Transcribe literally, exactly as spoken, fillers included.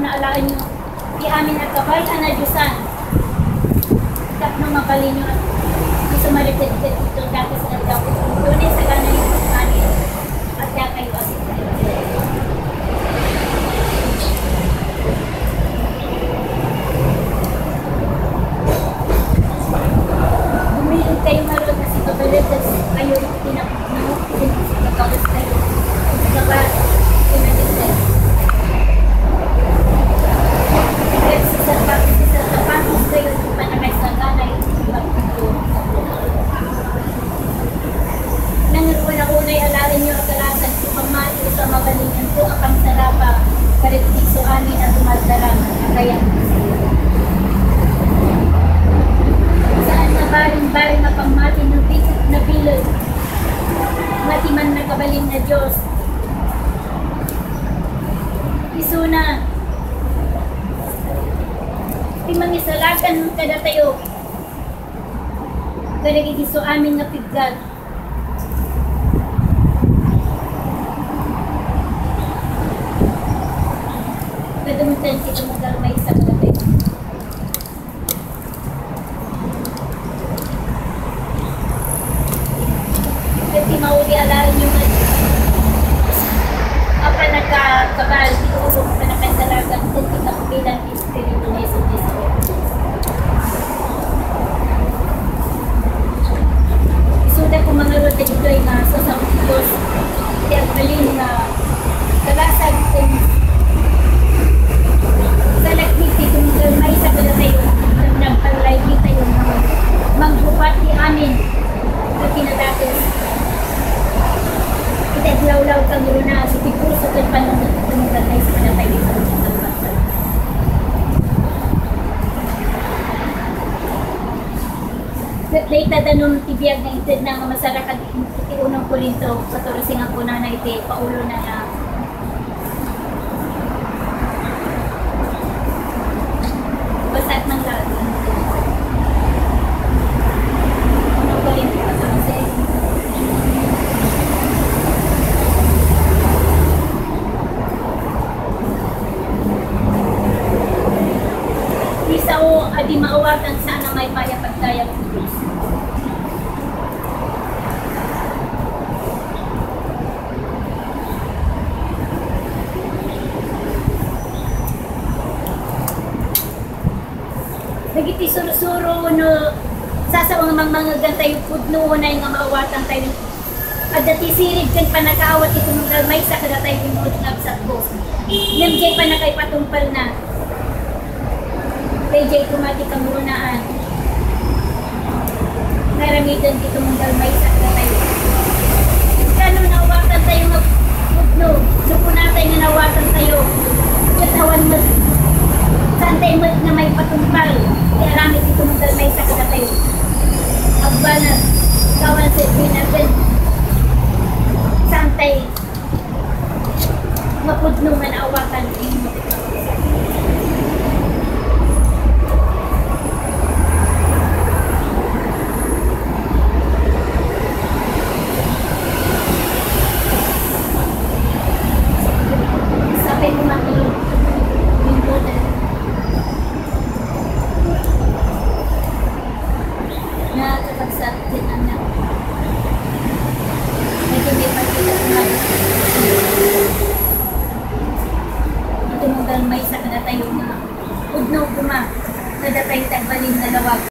Alaenyo ti amin a kabal a nadiosan tapno mabalinyo a sumarigegget iti dakes nga aldaw iti unay saganayo ti amin. Adda kayo a sipnget. Dumilog kayo ngarud a sipabaleddes kayo iti tinapno, iti nagkabas kayo. Iti kabas, iti nagkabas. Ket sisarpa-, sisarpapantos kayo iti panakaisagana iti pagtulong. Nang unay-unay alaenyo a kalasag ti pammati ita mabalinanto a pangsarapa kadagiti isuamin a dumardarang a kayat. Saan nga baring-baring a pammati no di ket nabileg nga ti Mannakabalin a Dios. Isuna, ti mangisalakan kadatayo kadagiti isuamin nga piggat. Kadamtan ti tumunggal maysa kadatayo. Ket ti mauli alaenyo met a panagkakabal ti ulo, panakaisalakan ken ti kapukilan ti Espiritu ni Jesu-Cristo. Isuda koma ngarud dagitoy nga sasao ti Dios, ti agbalin nga kalasag ken salaknib ti tumunggal maysa kadatayo, nagpallaygi tayo nga manggupat ti amin a kinadakes. Iti aglawlaw ti kangruna, iti puso ken panunot ti tumunggal maysa kadatayo. Ket dayta danum ti biag nga intedna nga masarakan iti unong Corinto katorse nga kunana iti paulona nga, basaek man laeng. Unong Corinto katorse. Ti sao a di maawatan saan a maymayat a pagdayag ti Dios. Dagiti sursuro wenno sasao nga mangmangegantayo pudno unay nga maawatantayo. Adda ti sirib ken pannakaawat ti tumunggal maysa kadatayo nga kabsatko. Ngem diay pannakaipatungpalna, daydiay koma ti kangrunaan nga aramiden ti tumunggal maysa kadatayo. Kano naawatantayo nga pudno, no kunatay nga naawatantayo, ket awan met, saantayo met nga maipatungpal ti aramid ti tumunggal maysa kadatayo. Agbanag, awan serbina ken saantay nga pudno nga naawatan ti Sapay ko matulog. Yung bote. Nga kakabsat ken anak. Medyo may pagkita ko nga. Iti tumunggal maysa kadatayo nga pudno koma kadatayo ti agbalin nga lawag.